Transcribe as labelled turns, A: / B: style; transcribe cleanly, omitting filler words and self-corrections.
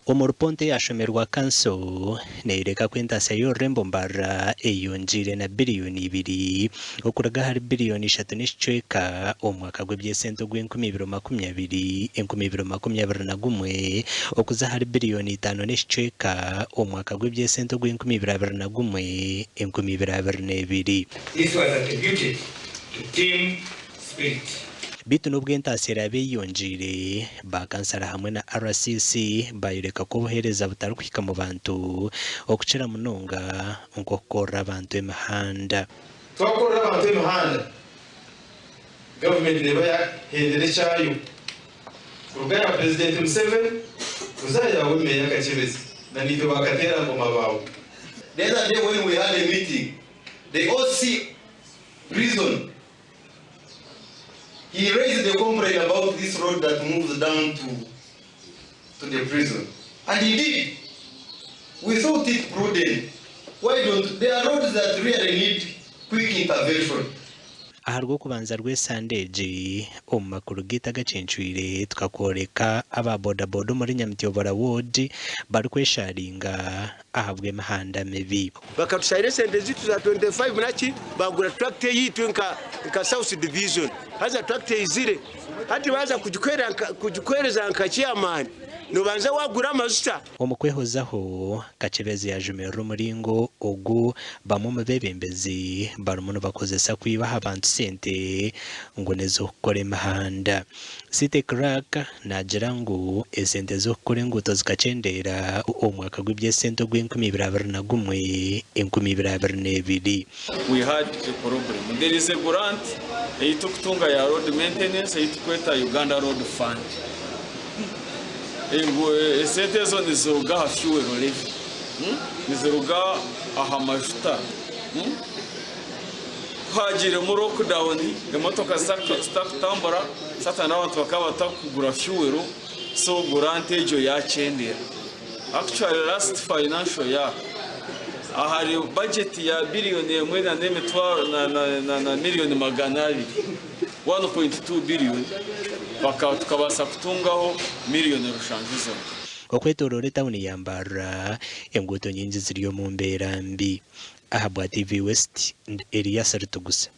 A: Omu rupoonta eyashomerwa kanso, neyoreka ku entaasya y'orurembo Mbarara eyeyongyeire na biriyoni ibiri okuruga ahari biriyoni ishatu n'ekicweka omu mwaka gw'eby'esente ogw'enkumi ibiri makumyabiri, 2021 okuza ahari biriyoni itaano n'ekicweka omu mwaka gw'eby'esente ogw'enkumi ibiri abiri na gumwe, 2022.
B: This was attributed to team spirit.
A: Beitu n'obu entaasya eraabe eyeyongyeire, ba kansara hamwe na RCC baayoreka ku obuheereza butarikuhika mu bantu okukira munonga nk'okukorera abantu emihanda.
C: Twakorera abantu emihanda, gavumenti neeba yahendera ekyayo. Kuruga aha Purezidenti Museveni kuza aha yaawe Meeya Kakyebezi na naitwe ba kateerangoma baawe. The other day when we had a meeting, the OC prison, he raised a complaint about this road that moves down to, to the prison. And indeed, we thought it prudent. Why don't, there are roads that really need quick intervention.
A: Aha Rwokubanza rw'esande egi, omu makuru gaitu agacencwire tukakworeka aba bodaboda omuri Nyamityobora ward barikwesharinga ahabw'emihanda mibi.
D: Bakatushahira esente zitu za 25 naki bagura tractor eyitu nka nka South Division haza tractor eizire hati baza kugikwereza nka chairman nobanza wagura amajuta.
A: Omu kwehozaho, Kakyebezi yaajumirira omuringo ogu bamwe omu beebembezi barimu nibakozesa kwiba aha bantu sente ngu n'ez'okukora emihanda. City Clerk naagira ngu esente z'okukora enguuto zikakyendeera omu mwaka gw'eby'esente ogw'enkumi ibiri abiri na gumwe, 2022.
E: We had a problem. There is a grant ei turikutunga ya road maintenance ei turikweta Uganda Road Fund. Esente ezo niziruga aha fuel levy, niziruga aha majuta. Ku haagiiremu lockdown emotoka zitarikutambura, satan abantu bakaba batarikugura fuel, so grant egyo yaakyendera. Actually last financial year ahari budget ya billion emwe na n'emitwaro na million 200, 1.2 billion, tukabaasa kutungaho million rushanju zonka.
A: Okwetooroora etauni ya Mbarara, enguuto nyingi ziri omu mbeera mbi. Ahabwa TV West, ndi Elias Ritugusa.